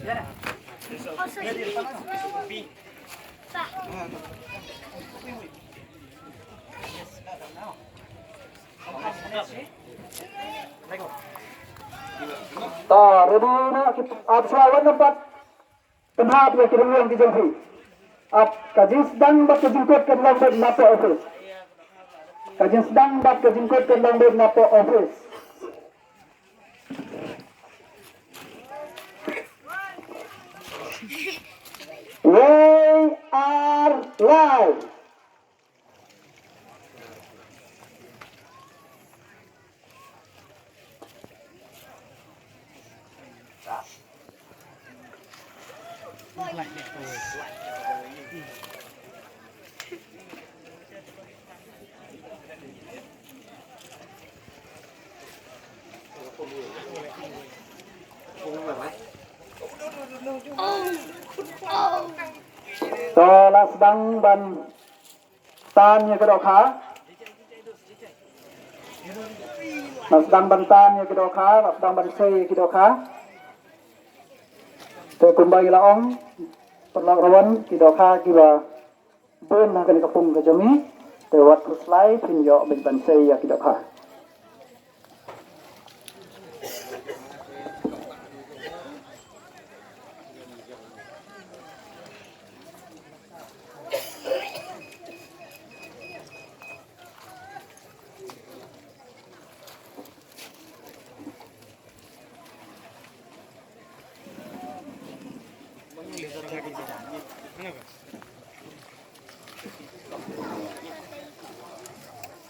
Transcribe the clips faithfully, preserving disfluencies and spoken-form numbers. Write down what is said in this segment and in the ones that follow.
Ta, ready na, ki, ap sa wan nampat. Pynhap ïa ki rynïeng ki jong phi. Ap ka jingsdang bad ka jingkut kan long beit na poh office. Ka jingsdang bad ka jingkut kan long beit na poh office. Wei ar lai. To la sdang ban tan ïa ka dohkha. La sdang ban tan ïa ka dohkha, la sdang ban sei ïa ka dohkha. Te kumba ngi la ong, paralok rawan, ki dohkha kiba bun ha kane ka pung ka jong ngi, te wat khuslai phin ïoh beit ban sei ïa ki dohkha.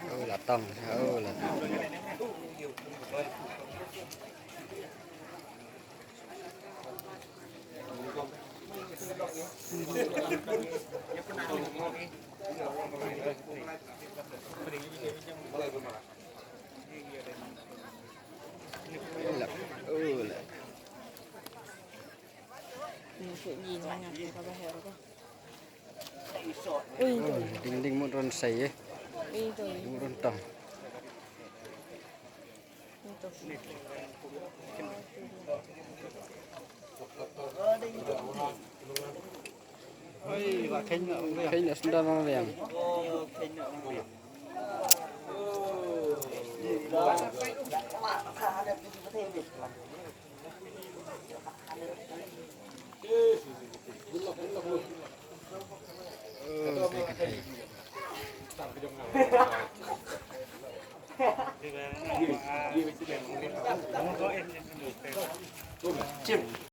Oh, la tong. Oh, la tong. Oh, la. Ui, ding ding mut ron sei eh. Ui, tu. Ding mut ron tong. Kheiñ noh sendal ma biang.